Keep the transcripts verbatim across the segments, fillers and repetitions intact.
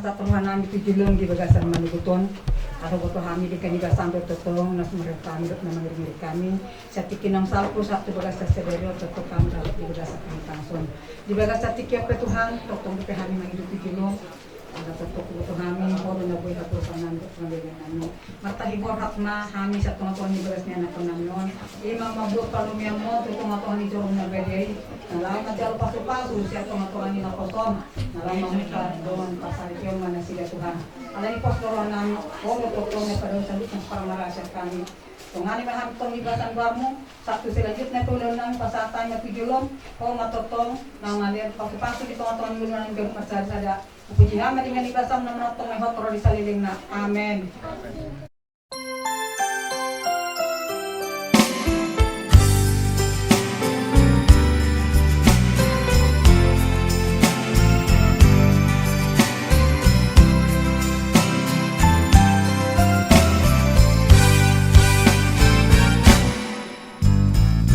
Sahat roha nami tu jolom di bagasan manogot on, adong do hami denggan ni basaM do tongtong na sumurung hami dohot na mangiringiring hami. Sian tingki naung salpu sahat tu bagasan sadari on tongtong hami dohot di bagasan hami tangson. Di bagasan tingki on pe Tuhan, tongtong dope hami mangido tu jolom. Ala tongtong huboto hami, Ho do na boi haposan nami dohot panggabean nami. Martahi borhat ma hami sian tongatonga ni bagas ni anakkon nami on. I ma mamboan palomeanMo tu tongatonga ni joro na badia i. Na laho manjalo pasupasu sian tongatonga ni naposo on. Na laho mamungka dongan parsaripeon ma nasida Tuhan. Alani pos do roha nami, Ho do tongtong na padaon saluhut na parmaraan sian hami. Tongani ma hami tongtong di bagasan goarMu. Sahat tu selanjutna pe ulaon nami pasahat hami ma tu jolom. Ho ma tongtong na mangalean pasupasu di tongatonga ni ngolu nami ganup marsadasada. Hupuji hami ma denggan ni basaM na manongtong ma hot ro di salelengna. Amen.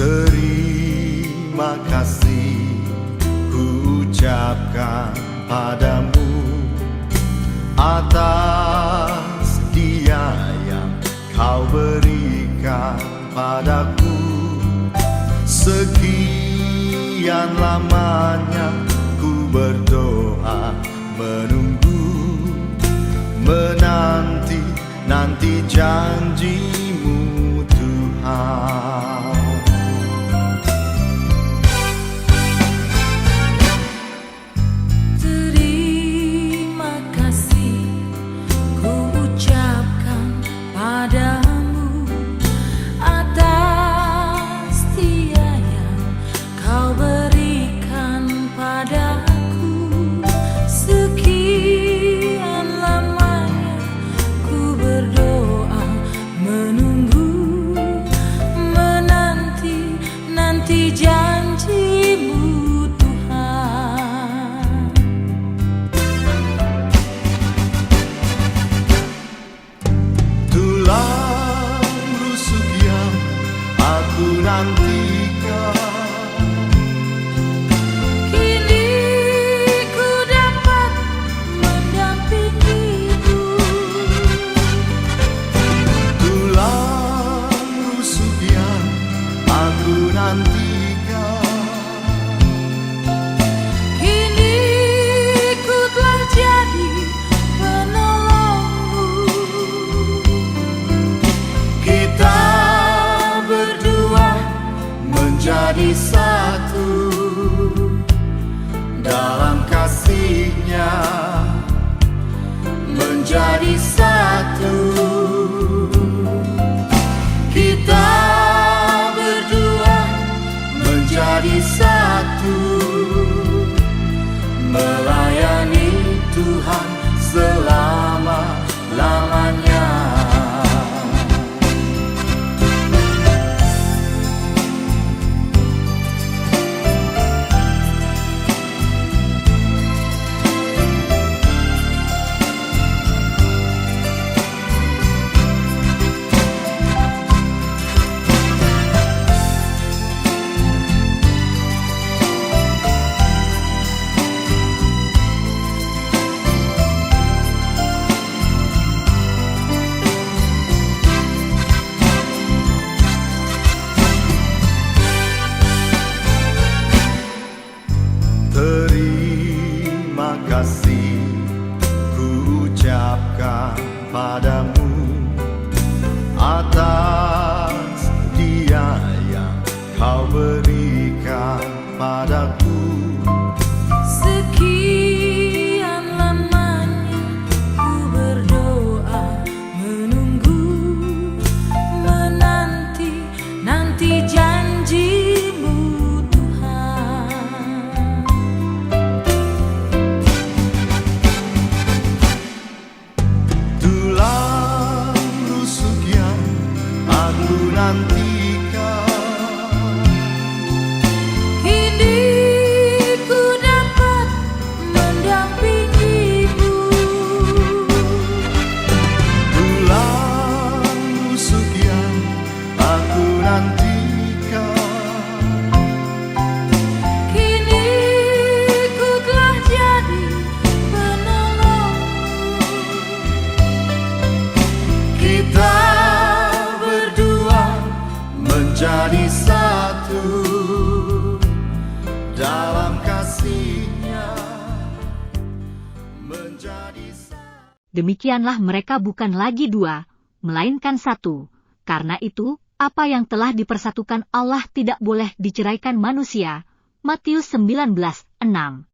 Terima kasih ku ucapkan padaMu atas dia yang Kau berikan padaku. Sekian lamanya ku berdoa, menunggu, menanti, nanti janji-Mu, Tuhan. Terima kasih ku ucapkan padaMu atas dia yang Kau berikan padaku. Sekian lamanya ku berdoa, menunggu, menanti, nanti janji-Mu, Tuhan. Tulang rusuk yang aku nantikan. Kini ku dapat mendampingimu. Tulang rusuk yang aku nantikan. Kini ku telah jadi penolongmu. Kita berdua menjadi satu dalam kasih-Nya, menjadi satu. Kita berdua menjadi satu, melayani Tuhan selama-lamanya. Terima kasih ku ucapkan padamu atas dia yang kau berikan padaku. Sekian lamanya ku berdoa, menunggu, menanti, nanti janji-Mu, Tuhan. Tulang demikianlah mereka bukan lagi dua, melainkan satu. Karena itu, apa yang telah dipersatukan Allah tidak boleh diceraikan manusia. Matius sembilan belas enam.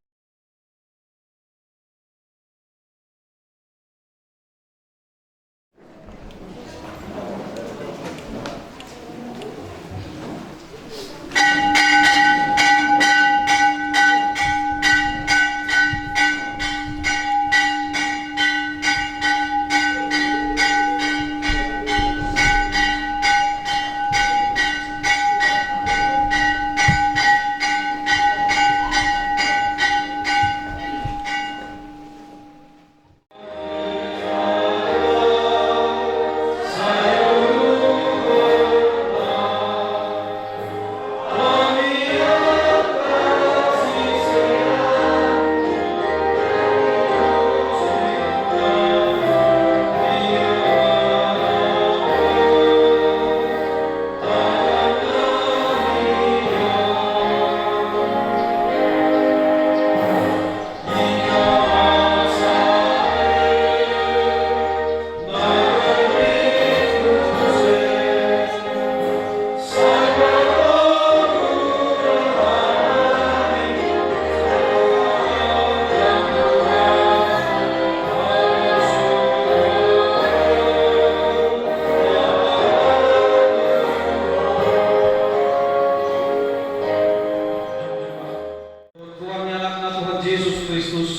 Dohot goar ni Anakna Tuhan Jesus Kristus,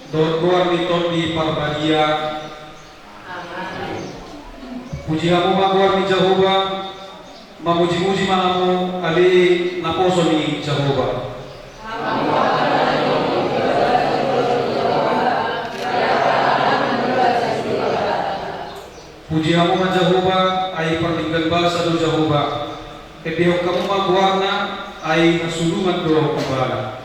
dohot goar ni Tondi Parbadia. Amen. Puji hamu ma goar ni Jahowa, mamujimuji ma hamu ale naposo ni Jahowa. Puji hamu ma Jahowa, ai pardenggan basa do Jahowa. Endehon hamu ma goarna, ai hasolongan do Ibana.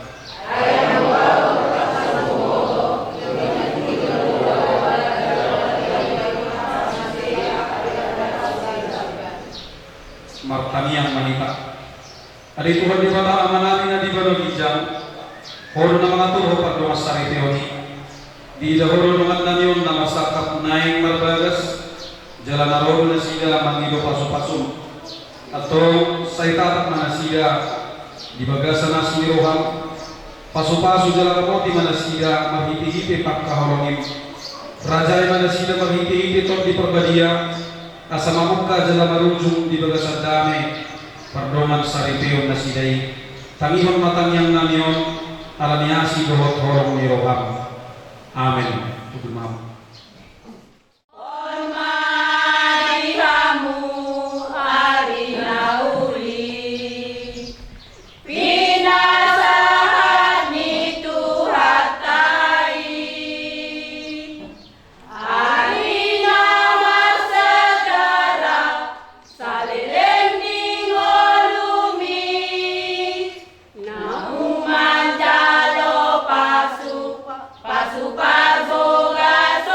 Martangiang ma hita. Ale Tuhan Debata Amanami na di banua ginjang, Ho do na mangaturhon pardongansaripeon i. Diida Ho do dongannami on na marsangkap naeng marbagas, jala na ro do nasida mangido pasupasum. Antong sai tatap ma nasida di bagasan asi ni roham. Pasupasu jala ramoti ma nasida marhitehite pangkaholongim. Rajai ma nasida marhitehite Tondi Parbadia, asa mamungka jala marujung di bagasan dame pardongansaripeon nasida i. Tangihon ma tangiangnami on, ala ni asi dohot holong ni roham. Amen. Tunduk ma hamu. On ma di hamu ari na uli, pinasahat ni Tuhanta i, ari na marsegara saleleng ni ngolumi. Naung manjalo pasu, pasu parbogasan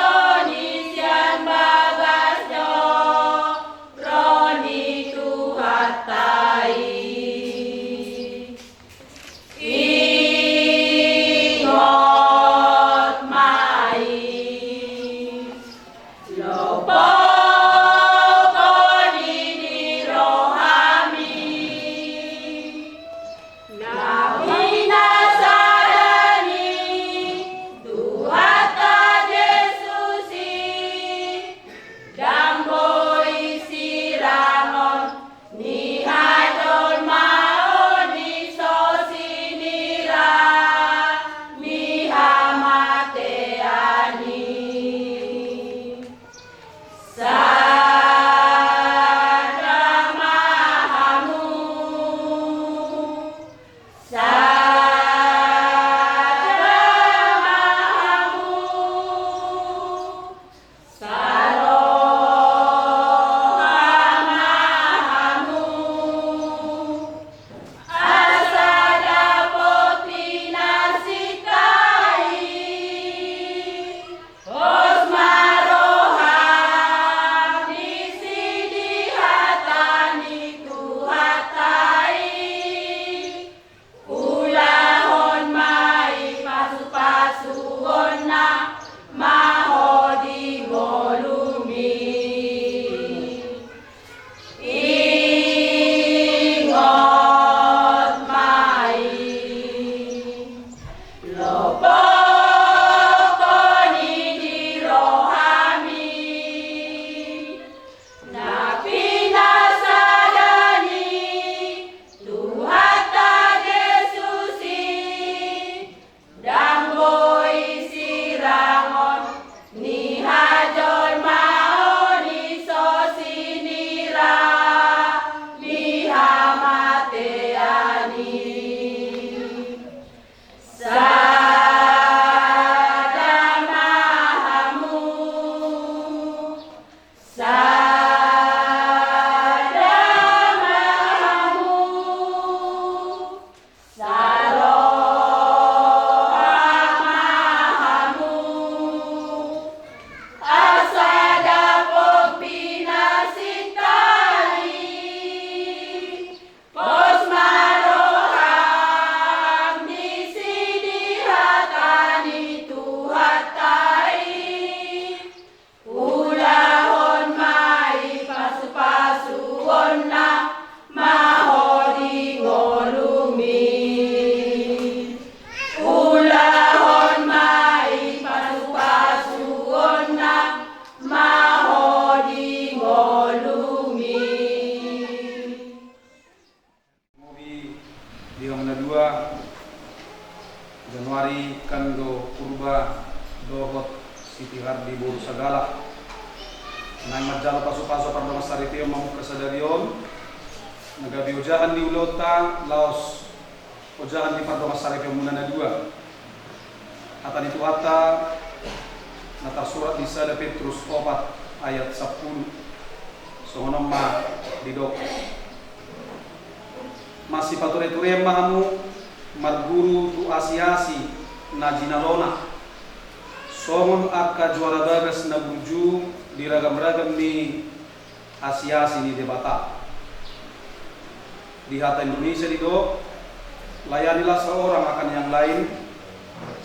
Lopokon i di rohami na pinasada ni Tuhanta Jesus i, ndang boi sirangon ni hajolmaon i so sinira ni hamatean i. Sada ma hamu, sada ma hamu, saroha ma hamu, asa dapot pinasinta i. Pos ma roham disi di hata ni Tuhanta i. Ulahon ma i pasupasuonna ma ho di ngolumi. Ulahon ma i pasupasuonna ma ho di ngolumi. Di hamu na dua, Januari, Kando Purba dohot Siti Hardi boru Sagala. Naeng manjalo pasupasu pardongansaripeon mamungka sadari on, na gabe ojahan ni ulaonta laos ojahan ni pardongansaripeonmuna na dua. Hata ni Tuhanta na tarsurat di sada Petrus opat ayat sampulu. Songon on ma didok. Masipatureturean ma hamu marguru tu asiasi na jinalona, songon angka juara bagas na burju di ragamragam ni asiasi ni Debata. Di hata Indonesia didok, layanilah seorang akan yang lain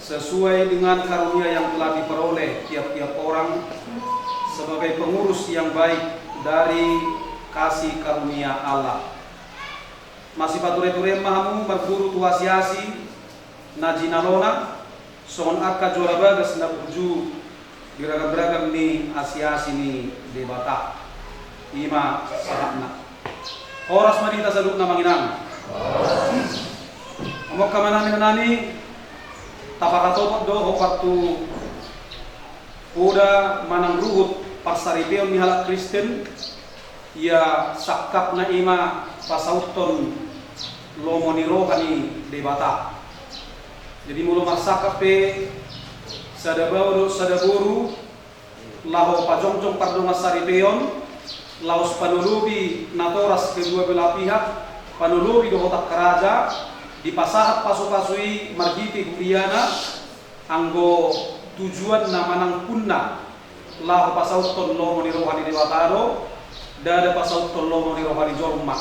sesuai dengan karunia yang telah diperoleh tiap-tiap orang sebagai pengurus yang baik dari kasih karunia Allah. Masipatureturean ma hamu marguru tu asiasi na jinalona, songon angka juara bagas na burju di ragamragam ni asiasi ni Debata. I ma sahatna. Horas ma di hita saluhutna, amang inang. Amang inang nami, tapakatopot do hombar tu poda manang ruhut parsaripeon ni halak Kristen. Ia sangkapna i ma pasauthon lomo ni roha ni Debata. Jadi molo marsangkap pe sada baoa dohot sada boru laho pajongjong pardongansaripeon, laos panolopi natoras kedua belah pihak, panolopi dohot angka raja, dipasahat pasupasu i marhite huriana, anggo tujuanna manang punna laho pasauthon lomo ni roha ni Debata do, ndada pasauthon lomo ni roha ni jolma.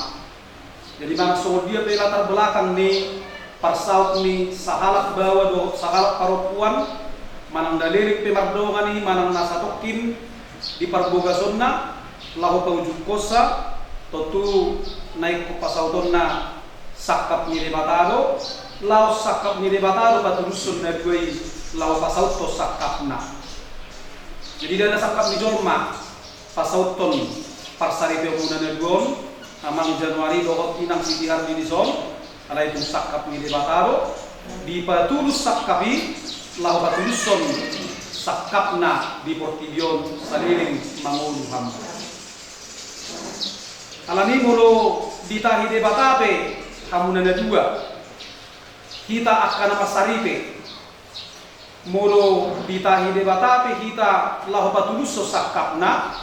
Jadi manang songon dia pe latar belakang ni parsaut ni sahalak baoa dohot sahalak parompuan, manang na leleng pe mardongan i manang na satongkin di parbogasonna, laho paujungkonsa, tontu na ingkon pasautonna sangkap ni Debata do, laos sangkap ni Debata do patulushon na dua i laho pasauthon sangkapna. Jadi ndada sangkap ni jolma pasauthon parsaripeonmuna na dua on, amang Januari dohot inang Siti Hardi dison, alai tung sangkap ni Debata do, dipatulus sangkap i laho patulushon sangkapna di portibi on saleleng mangolu hamu. Alani molo ditahi Debata pe hamuna na dua, hita angka na marsaripe, molo ditahi Debata pe hita laho patulushon sangkapna,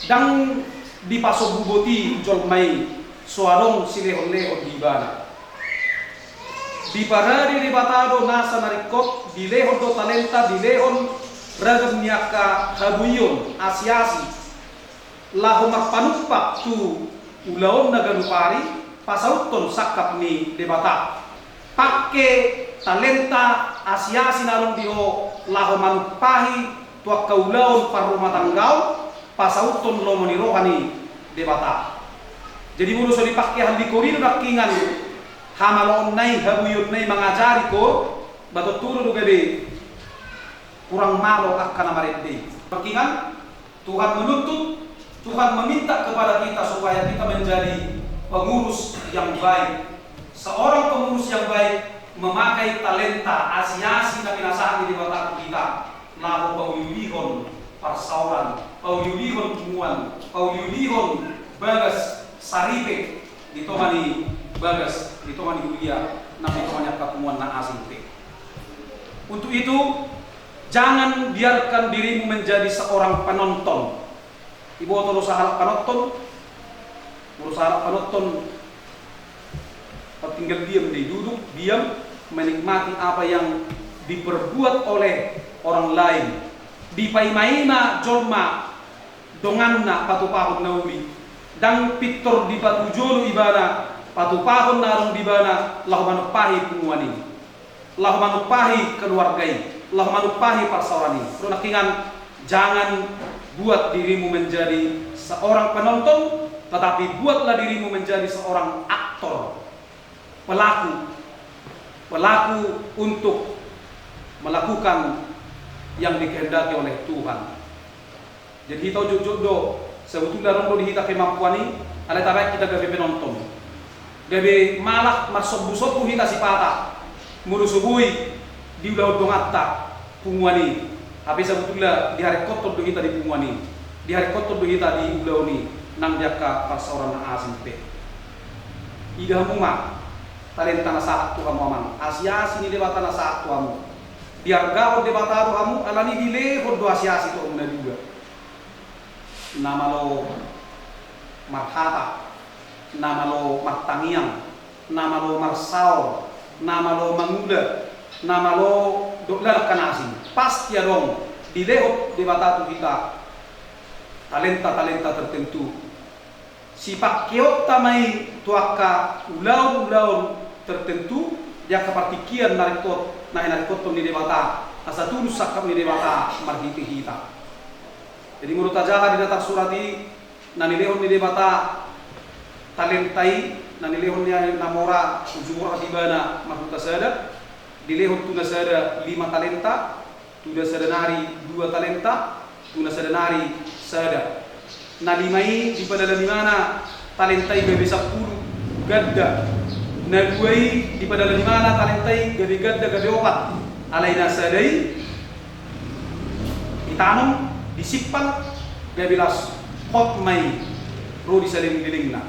ndang dipasombu boti jolma i, so adong silehonlehon di ibana. Diparade Debata do nasa na ringkot, dilehon do talenta, dilehon ragam ni angka haboion, asiasi, laho marpanumpak tu ulaonna ganup ari, pasauthon sangkap ni Debata. Pangke talenta, asiasi na adong di ho laho manumpahi tu angka ulaon parrumatanggaon, pasauthon lomo ni roha ni Debata. Jadi molo so dipangke hallikon i do nangkiningan hamaloonna i, haboionna i mangajari, ko Ba tontu do gabe kurang malo angka na marende i. Partingkian, Tuhan menuntut, Tuhan meminta kepada kita supaya kita menjadi pengurus yang baik. Seorang pengurus yang baik memakai talenta, asi-asi na pinasahat ni Debata tu hita, laho pauliulihon parsaoran, pauliulihon punguan, pauliulihon bagas saripe di tonga ni bagas, di tonga ni huria, nang di tonga ni angka punguan na asing pe. Untuk itu, jangan biarkan dirimu menjadi seorang penonton. Iboto do sahalak panonton, molo sahalak panonton, tinggal diam, dia duduk diam, menikmati apa yang diperbuat oleh orang lain. Dipaimaima jolma donganna patupahon na uli. Ndang pintor dipatujolo ibana patupahon na adong di ibana laho manumpahi punguan i, laho manumpahi keluarga i, laho manumpahi parsaoran i. Ro nangkiningan, jangan buat dirimu menjadi seorang penonton, tetapi buatlah dirimu menjadi seorang aktor, pelaku, pelaku untuk melakukan yang dikehendaki oleh Tuhan. Jadi hita jotjot do, sebetulna adong do di hita kemampuan i, alai tabaen hita gabe penonton. Gabe malak marsombu-sombu hita sipata, molo so boi diulahon donganta punguan i. Hape sebetulna diharengkothon do hita di punguan i, diharengkothon do hita di ulaon i, nang di angka parsaoran na asing pe. Ida hamu ma talenta na sahat tu hamu amang, asi-asi ni Debata na sahat tu hamu. Diargahon Debata do hamu, alani i dilehon do asi-asi tu hamu na dua. Na malo marhata, na malo martangiang, na malo marsaor, na malo mangula, na malo dohot angka na asing. Pasti adong dilehon Debata tu hita talenta-talenta tertentu. Sipangkeonta ma i tu angka ulaon-ulaon tertentu di angka partingkian na ringkot, na hinarikothon ni Debata, asa tulus sangkap ni Debata marhite hita. Jadi molo tajaha di na tarsurat i, na nilehon ni Debata talenta i, na nilehon ni na mora uju mora di ibana marhuta sada, dilehon tu na sada lima talenta, tu na sada nari dua talenta, tu na sada nari sada. Na lima i dipadalani ibana talenta i gabe sampulu ganda. Na dua i dipadalani ibana talenta i gabe ganda gabe opat. Alai na sada i ditanom, disimpan, gabe las hot ma i ro di salelenglelengna.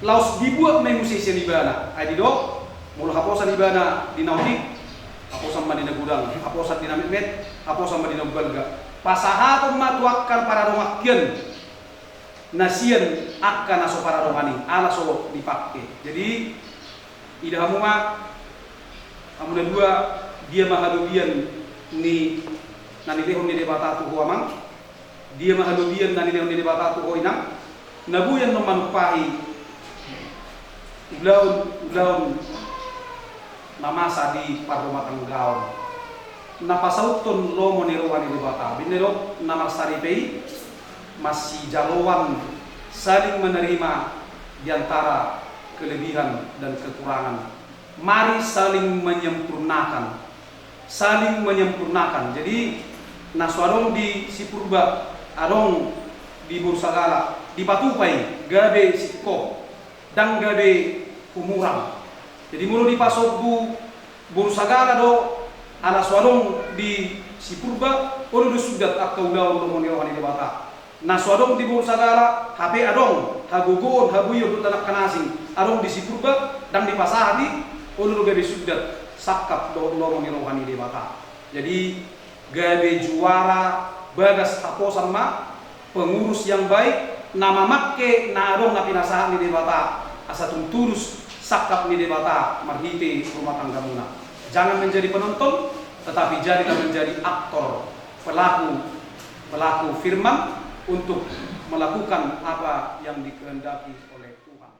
Laos dibuat ma i muse sian ibana, ai didok, molo haposan ibana di na otik, haposan ma di na godang, haposan di na metmet, haposan ma di na umbalga. Pasahaton ma tu angka paradonganhian na sian angka na so paradongan i, ala so dipangke. Jadi, ida hamu ma, hamu na dua, dia ma halobian ni na nilehon ni Debata tu ho amang, dia ma halobian na nilehon ni Debata tu ho inang, na boi annon manumpahi ulaon, ulaon na masa di parrumatanggaon. Na pasauthon lomo ni roha ni Debata, boi na didok na marsaripe i, masijaloan saling menerima di antara kelebihan dan kekurangan. Mari saling menyempurnakan. Saling menyempurnakan. Jadi, na so adong di si Purba, adong di boru Sagala, dipatupa i, gabe singkop, ndang gabe humurang. Jadi, molo dipasombu boru Sagala do, ala so adong di si Purba, olo do sudat angka ulaon lomo ni roha ni Debata. Na so adong di boru Sagala, hape adong hagogoon, habuion dohot angka na asing, adong di si Purba, ndang dipasahat i, olo do gabe sudat sangkap dohot lomo ni roha ni Debata. Jadi, gabe juara bagas haposan ma, pengurus yang baik, na mamangke na adong na pinasahat ni Debata, asa tung tulus sangkap ni Debata marhite rumah tanggamuna. Jangan menjadi penonton, tetapi jadilah menjadi aktor, pelaku, pelaku firman untuk melakukan apa yang dikehendaki oleh Tuhan.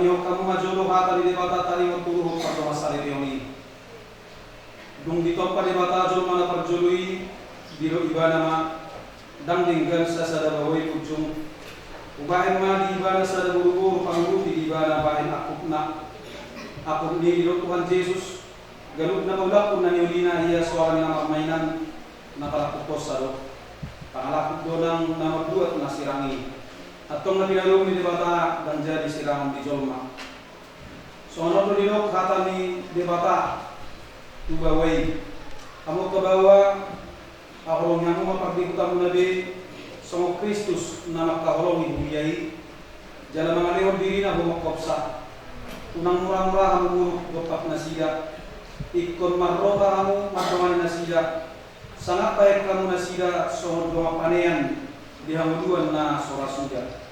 Dihon hamu ma jolo hata ni Debata taringot tu uhum pardongansaripeon i. Dung ditompa Debata jolma na parjolo i, didok Ibana ma, ndang denggan sasada baoa i punjung. Hubahen ma di ibana sada boruboru pangurupi di ibana bahen angkupna. Angkup ni i didok Tuhan Jesus, ganup na paulakkon na niulina ia soara ni na marmainan, na palangkuphonsa do. Pangalangkup do nang na mambuat na sirang i. Antong na pinadomu ni Debata ndang jadi sirangon di jolma. Songon on do didok hata ni Debata tu baoa i. Hamu angka baoa, haholongi hamu ma pardihutamuna be, songon Kristus na mangkaholongi huria i, jala mangalehon dirina humongkopsa. Unang muramura hamu muruk dompak nasida. Ingkon marroha hamu mandongani nasida. Sangap bahen hamu nasida songon dongan panean di hangoluan na so ra suda.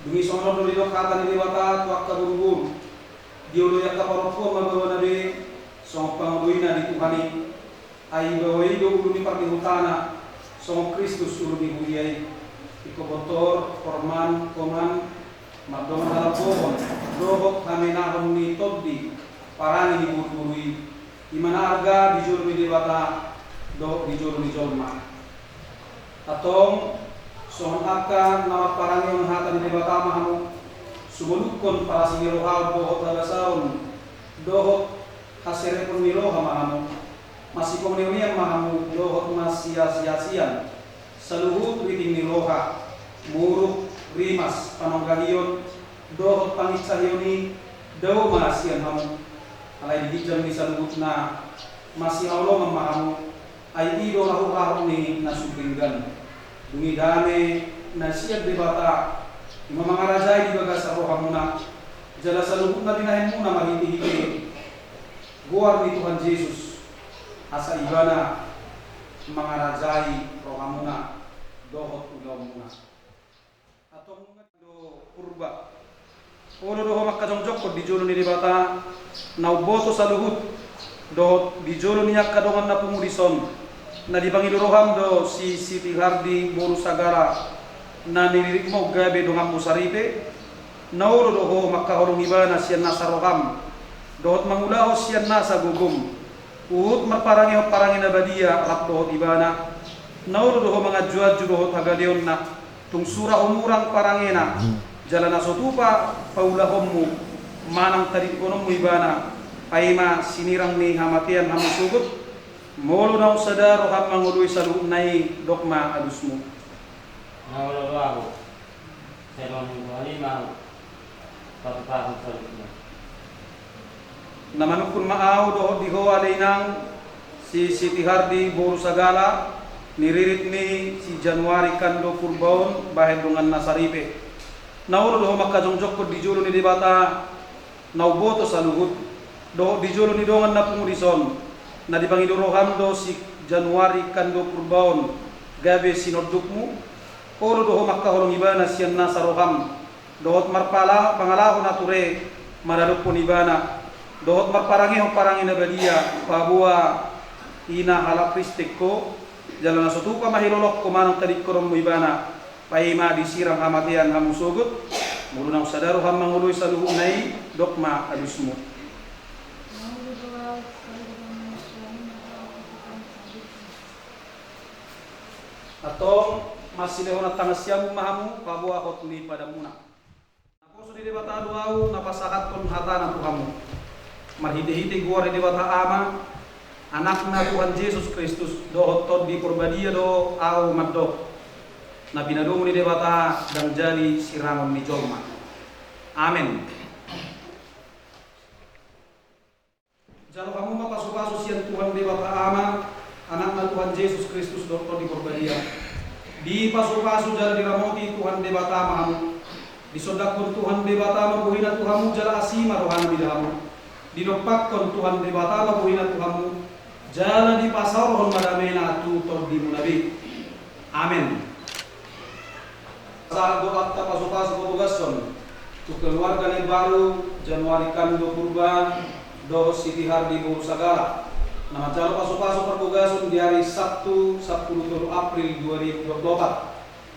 Dung i songon on do didok hata ni Debata tu angka boruboru. Dioloi angka parompuan ma baoana be songon pangoloina di Tuhan i. Ai baoa i do ulu ni pardihutana, songon Kristus ulu ni huria i. Ingkon bontor, horman, homan, mardongan halambohon dohot hamenahon ni tondi parange ni boruboru i. I ma na arga di jolo ni Debata dohot di jolo ni jolma. Antong, songon angka na marparangehon hata ni Debata ma hamu, sumolukkon parasi ni roha dohot habasaon dohot haserepon ni roha ma hamu, masipangunehunean ma hamu dohot masiasiasian. Saluhut riting ni roha, muruk, rimas, panonggahion dohot panginsahion i, dao ma sian hamu. Alai di ginjang ni saluhutna, masihaholongan ma hamu. Ai i do rahut-rahut ni na sundenggan. Dung i dame na sian Debata, i ma mangarajai di bagasan rohamuna, jala saluhut na binahenmuna marhitehite goar ni Tuhan Jesus, asa Ibana mangarajai rohamuna dohot ulaonmuna. Antong nunga do Purba. Olo do ho mangkajongjongkon di jolo ni Debata na umboto saluhut, dohot di jolo ni angka dongan na pungu dison, na dipangido roham do si Siti Hardi boru Sagala, na niriritmu gabe donganmu saripe. Na olo do ho mangkaholongi ibana sian nasa roham, dohot mangulahon sian nasa gogom, huhut marparangehon parange na badia rap dohot ibana. Na olo do ho manganjuanju dohot hagaleonna, tung sura humurang parangena, jala na so tupa paulahonmu manang tadingkononmu ibana, paima sinirang ni hamatean hamu sogot. Molo naung sada roham mangoloi saluhutna i, dok ma alusmu. Na olo do ahu. Sai dongan ni Tuhan i ma ahu. Pasu-pasu saluhutna. Na manungkun ma ahu dohot di ho ale inang, si Siti Hardi boru Sagala, niririt ni si Januari Kando Purba on bahen donganna saripe. Na olo do ho mangkajongjongkon di jolo ni Debata na umboto saluhut, dohot di jolo ni dongan na pungu dison, na dipangido roham do si Januari Kando Purba on gabe sinondukmu. Olo do ho mangkaholongi ibana sian nasa roham, dohot marpala-, pangalaho na ture maradophon ibana, dohot marparangehon parange na badia, paboa i na halak Kristen ho, jala na so tupa mahilolong ho manang tadingkononmu ibana, paima disirang hamatean hamu sogot. Molo naung sada roham mangoloi saluhutna i, dok ma alusmu. Antong, marsilehonan tangan siamun ma hamu, paboa hot ni padanmuna. Naposo ni Debata do ahu na pasahathon hatana tu hamu. Marhitehite goar ni Debata Ama, Anakna Tuhan Jesus Kristus, dohot Tondi Porbadia do ahu mandok. Na pinadomu ni Debata ndang jadi sirangon ni jolma. Amen. Jalo hamu ma pasupasu sian Tuhan Debata Ama, Anakna Tuhan Jesus Kristus dohot Tondi Porbadia. Dipasupasu jala diramoti Tuhan Debata ma hamu. Disondangkon Tuhan Debata ma bohina tu hamu jala asi ma rohana mida hamu. Didompakkon Tuhan Debata ma bohina tu hamu jala dipasaorhon ma damena tu tondimuna be. Amen. Sahat do angka pasupasu pabogashon tu keluarga na imbaru, Januari Kando Purba dohot Siti Hardi boru Sagala, na manjalo pasupasu parbogashon di ari Sabtu sampulu tolu April dua ribu dua puluh opat.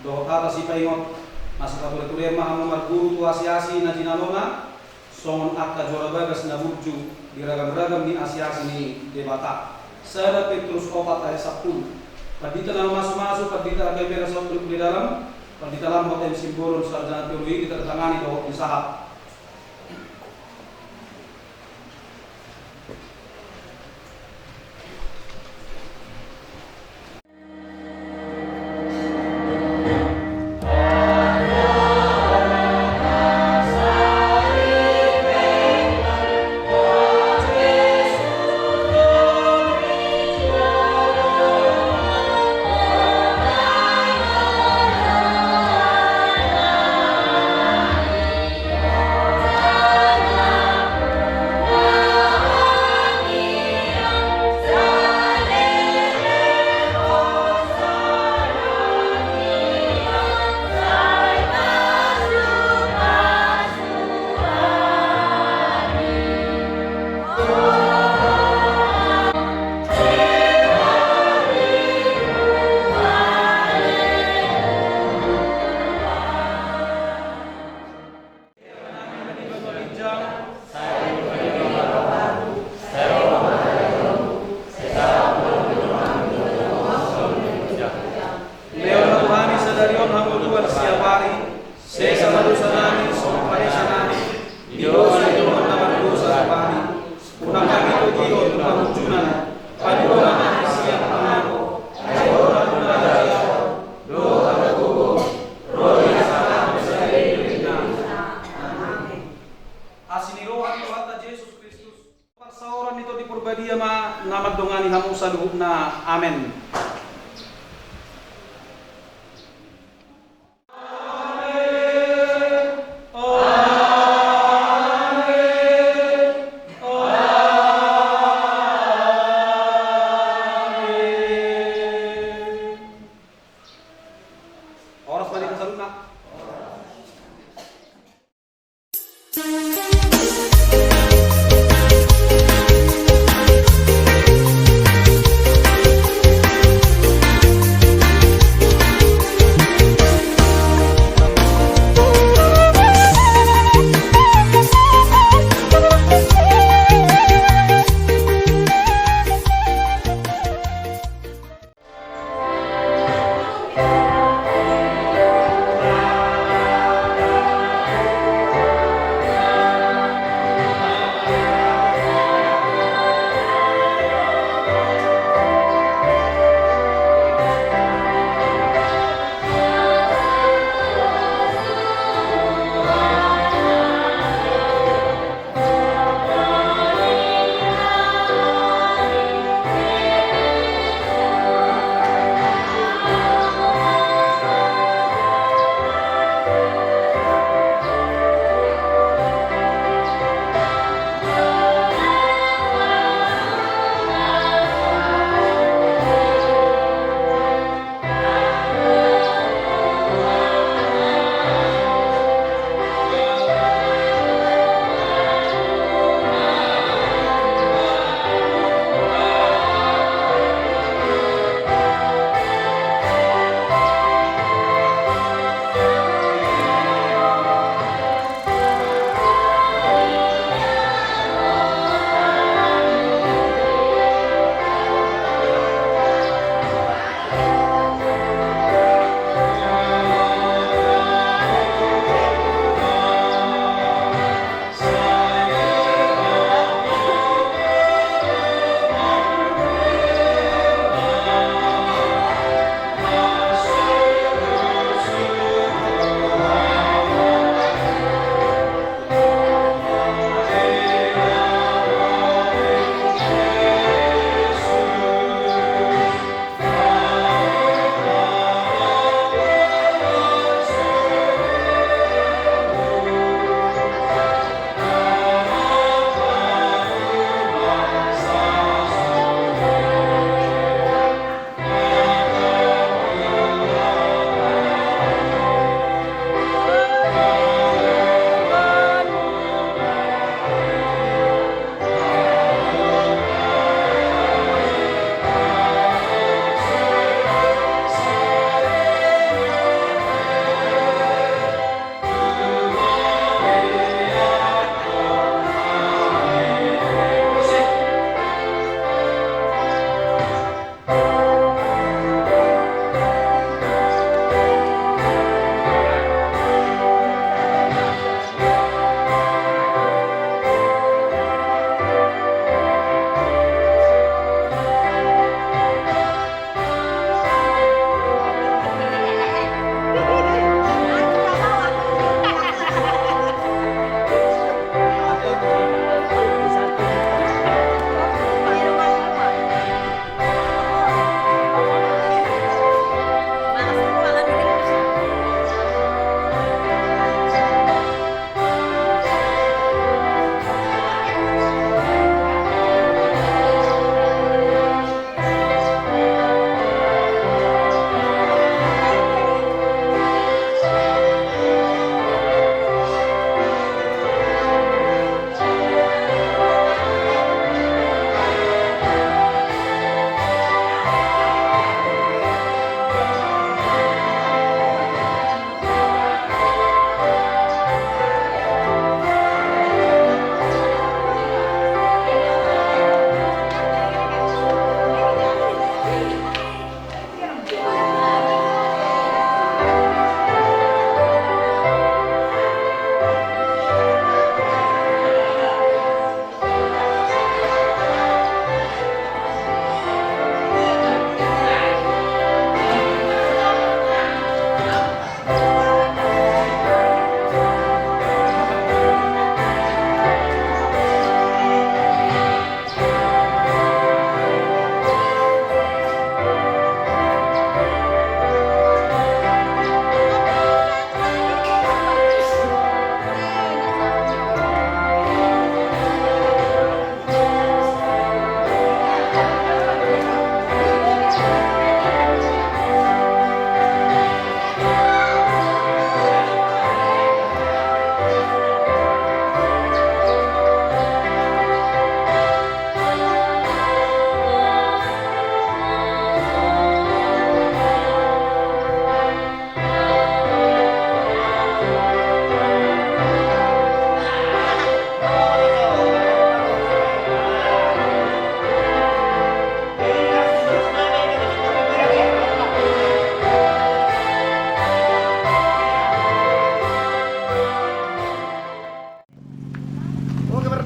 Dohot hata sipaingot, na sipatureturean ma hamu marguru tu asiasi na jinalona, Songon angka juara bagas na burju di ragam-ragam ni asi-asi ni Debata. Sada Petrus opat ayat sampulu. Pandita na mamasumasu, pandita H K I P R S Saut Teluk Bedalam, pandita Lambok M Simbolon, sarjana teologi, ditandatangani dohot disahap. Lehon ma tu hami sadari on hangoluan siapari, sesa ma dosanami songon panesanami di dosa ni dongan na mardosa tu hami. Unang hami togihon tu pangunjunan, palua ma hami sian pangago, ai Ho do na naung manjalo dohot hagogoon, ro di hasangapon sahali nang nian. Amen. Asi ni roha ni Tuhanta Jesus Kristus, parsaoran ni Tondi Parbadia ma na mandongani hamu saluhutna. Amen. Horas ma di hita saluhutna.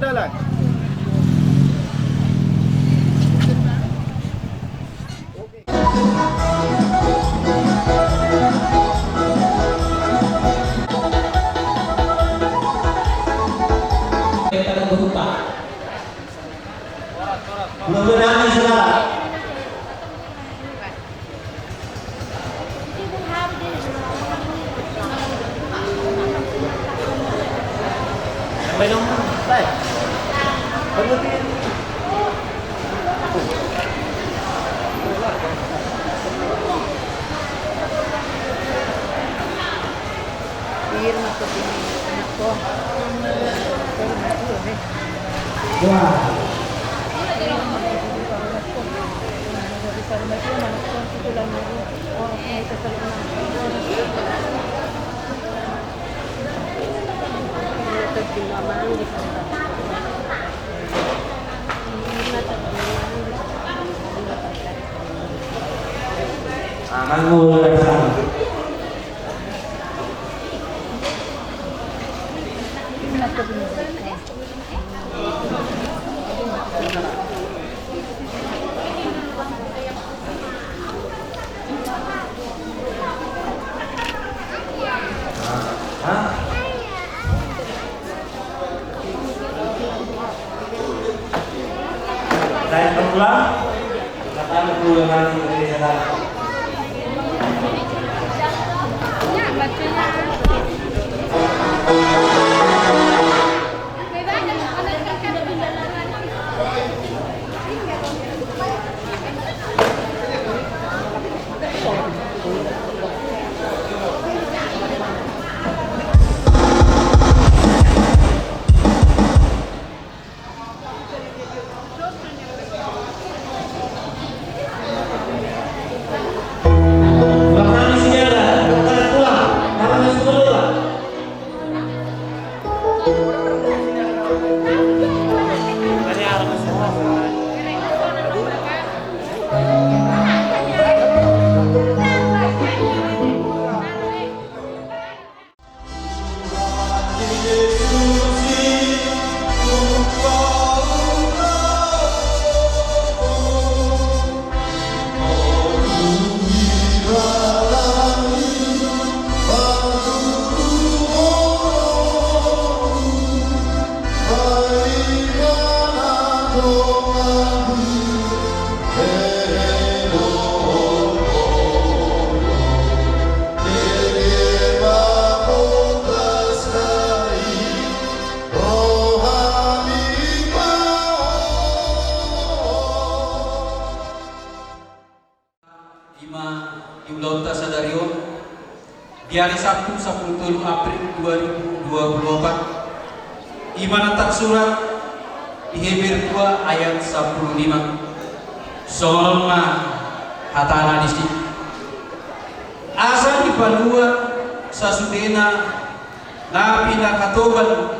Jalan. Mudah-mudahan, saudara. Ima di ulaonta sadari on, di ari Sabtu, sampulu tolu April dua ribu dua puluh opat, ima na tarsurat di Heber dua ayat sampulu lima. Songon on ma hatana disi: Asa dipalua sasudena na pinarhatoban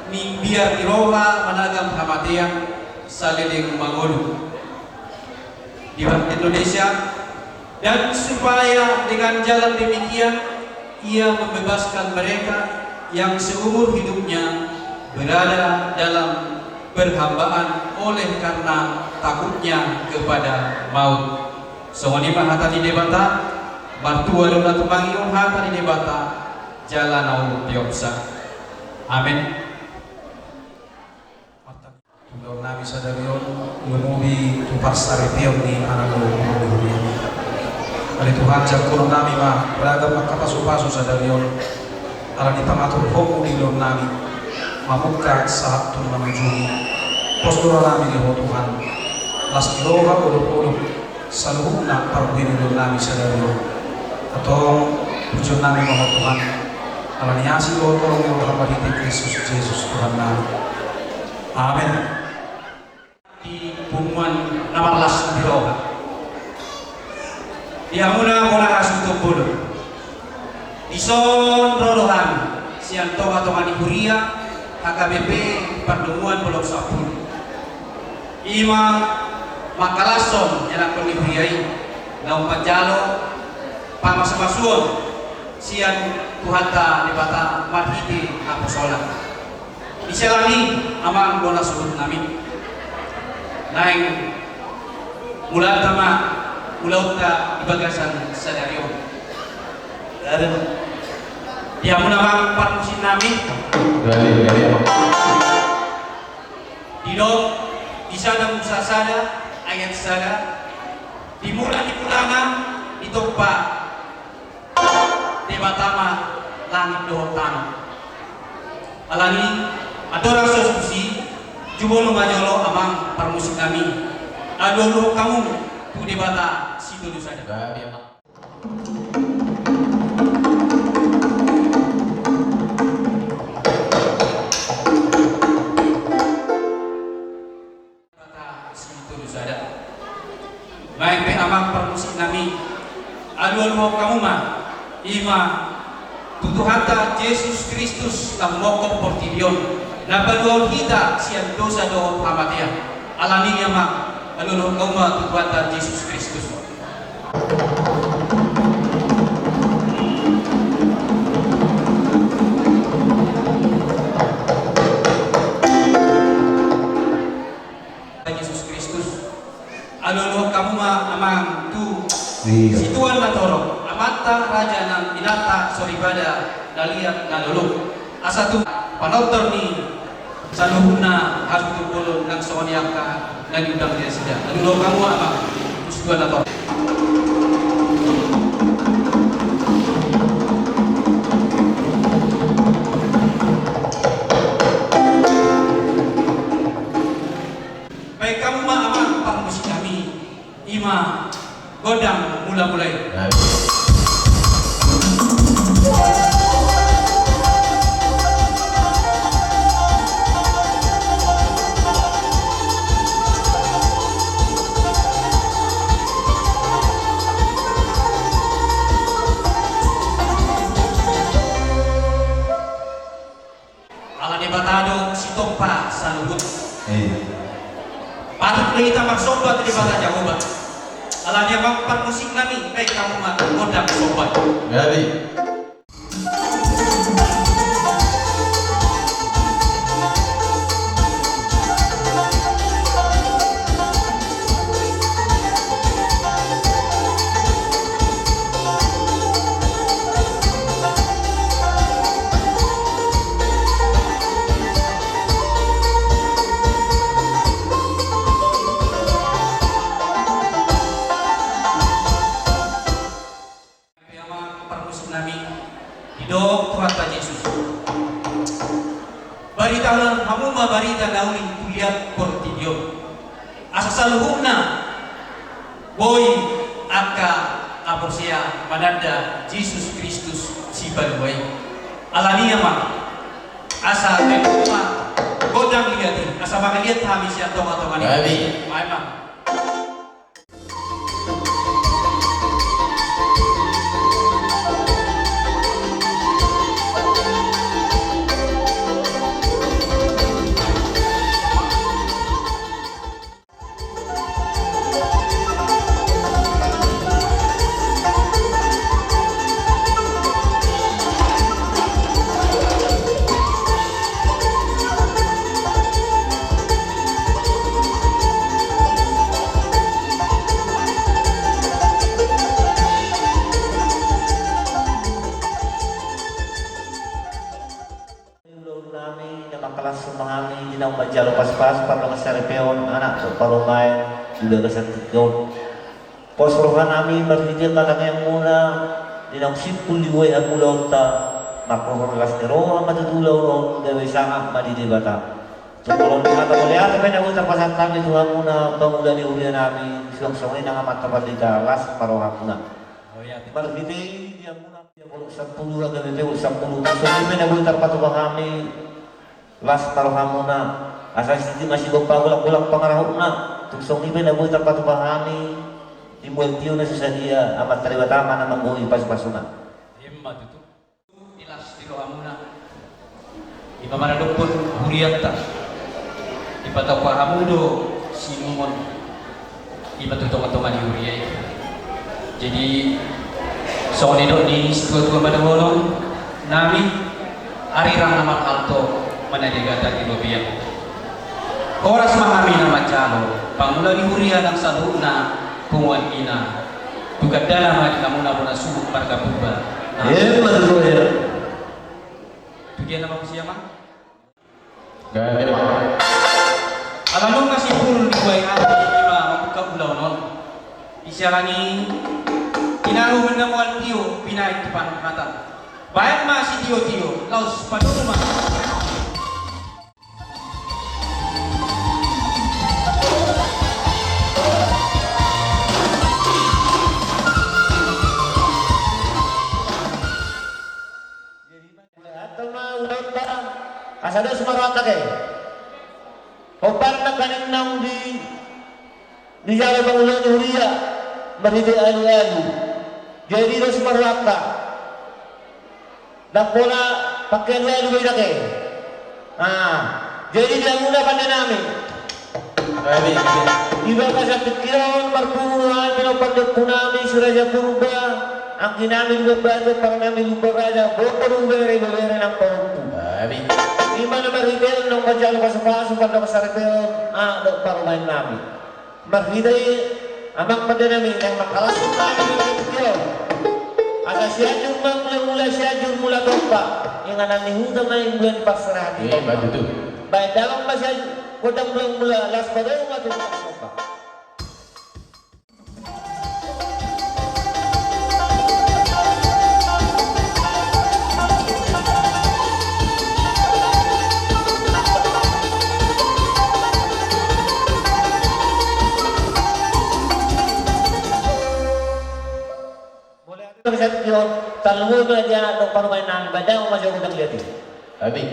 ni biar ni roha managam hamatean saleleng mangolu. Di bahasa Indonesia, dan supaya dengan jalan demikian ia membebaskan mereka yang seumur hidupnya berada dalam perhambaan oleh karena takutnya kepada maut. Songon i ma hata ni Debata. Martua do na tumangihon hata ni Debata jala na umpeopsa. Amen. Ulaon nami sadari on lumobi tu parsaripeon ni anak ni huria. Ale Tuhan, jangkonon nami ma ragam angka pasupasu sadari on, ala ni pamaturhonmu di ulaon nami, mamungka sahat tu na manujungi. Pos do roha nami di Ho Tuhan, las ni roha, olopolop, saluhutna parbue ni ulaon nami sadari on. Antong pujion nami ma Ho Tuhan, ala ni asi dohot holong ni roham marhite Kristus Jesus Tuhan nami. Amen. Di punguan na marlas ni roha, di hamuna bona hasuhuton bolon, dison ro do hami sian tongatonga ni huria H K B P Pardomuan Bolon Sampulu. Ima mangkalashon ianakhon ni huria i, laho manjalo pamasumasuon sian Tuhanta Debata marhite haposolan. Di siala ni i, amang bona suhut nami, naeng mulak ma ulaonta di bagasan sadari on. Di hamuna amang parmusik nami, didok di Sada Musa sada ayat sada, di mula ni mulana ditompa Debata ma langit dohot tano. Alani i, andorang so tusi, jumolo ma jolo amang parmusik nami, alualuhon hamu tu Debata Sitolu Sada. Debata Sitolu Sada. Baen pe amang parmusik nami, alualuhon hamu ma, i ma tu Tuhanta Jesus Kristus na humongkop portibi on, na paluahon hita sian dosa dohot hamatean. Alani i amang, alualuhon hamu ma tu Tuhanta Jesus Kristus. Jesus Kristus. Alualuhon hamu ma amang tu Situan na torop, amanta raja nang inanta soripada na liat na lolo. Asa tu panortor ni saluhutna hasuhuton bolon nang songon i angka na niundang di nasida. Alualuhon hamu amang tu Situan na torop. Baen hamu ma amang parmusik nami, i ma gondang mula-mula i. Ala Debata do sitompa saluhut. Patut do hita marsomba tu Debata Jahowa. Alani i amang parmusik nami, baen hamu ma gondang somba. Amang parmusik nami, didok Tuhanta Jesus, baritahon hamu ma barita na uli tu liat portibi on, asa saluhutna boi angka na porsea mananda Jesus Kristus Sipalua i. Alani i amang, asa baen hamu ma gondang liat i, asa mangaliat hami sian tonga-tonga ni. Baen ma. Ulaon nami na mangkalashon ma hami di naung manjalo paspas pardongansaripeon anak dohot parumaen di bagasan tingki on. Pos roha nami marhite hata ni tangiangmuna di naung simpul dibuhai hamu ulaonta, marhite las ni roha ma tutu ulaon on gabe sangap ma di Debata. Tung molo ni hata mauliate pe na boi tarpasahat hami tu hamuna pangula ni huria nami, suang songon i nang amanta pandita, las ma rohamuna. Marhite i di hamuna. Ia, bolut sampulu, gabe pe bolut sampulu. Songon i pe na boi tarpatupa hami, las ma rohamuna. Asa sititi ma sigompa, golanggolang pangarahutna. Tung songon i pe na boi tarpatupa hami, di mual tio na so sadia, Amanta Debata ma na manggohi pasupasuna. Ima tutu. Di las ni rohamuna. Ima maradophon hurianta, dipatupa hamu do sinumon i ma tu tongatonga ni huria i. Jadi songon nidok ni situatua ma dohonon nami, arirang na marhalto, Mana di gata di babiang. Horas ma hami na manjalo pangula ni huria nang saluhutna punguan ina. Tu gandana ma di hamuna bona suhut marga Purba. Emma tutu ya. Tu dia nama usia ma? Gabe ma. Ala nunga sipul di buai hati ima mambuka ulaon on. Isi ala ni i, tinahu manamuan tio pinaik tu panungkatan. Baen ma sitiotio laos padomu ma. Jadi, mauliate ma ulaonta asa dos ma rohanta ke. Hombar nangkaning naung di dijalo pangula ni huria marhite alualu. Jadi dos ma rohanta. Ndang pola pake alualu be ita ke. Ah, jadi di hamuna pande nami. Di bagasan tingki on marpungu hami dohot pande ompu nami Si Raja Purba, anggi nami Lumban Batu, pomparan nami Lumban Raja, boru, bere, ibebere nang pahompu. Ima na marhite on naung manjalo pasupasu, pandok saripeon, anak dohot parumaen nami. Marhite i, amang pande nami, naeng mangkalashon hami di bagasan tingki on. Asa Sianjur ma mulamula, Sianjur mula tompa. Inganan ni huta ma i, bulan parserahan. Ima tutu. Baen damang ma Sianjur gondang mulamula, laos padomu ma tu tompa. Mauliate ma di hita, tarlumobi ma di anak dohot parumaen nami, baen damang ma sian gondang liat i. Amin.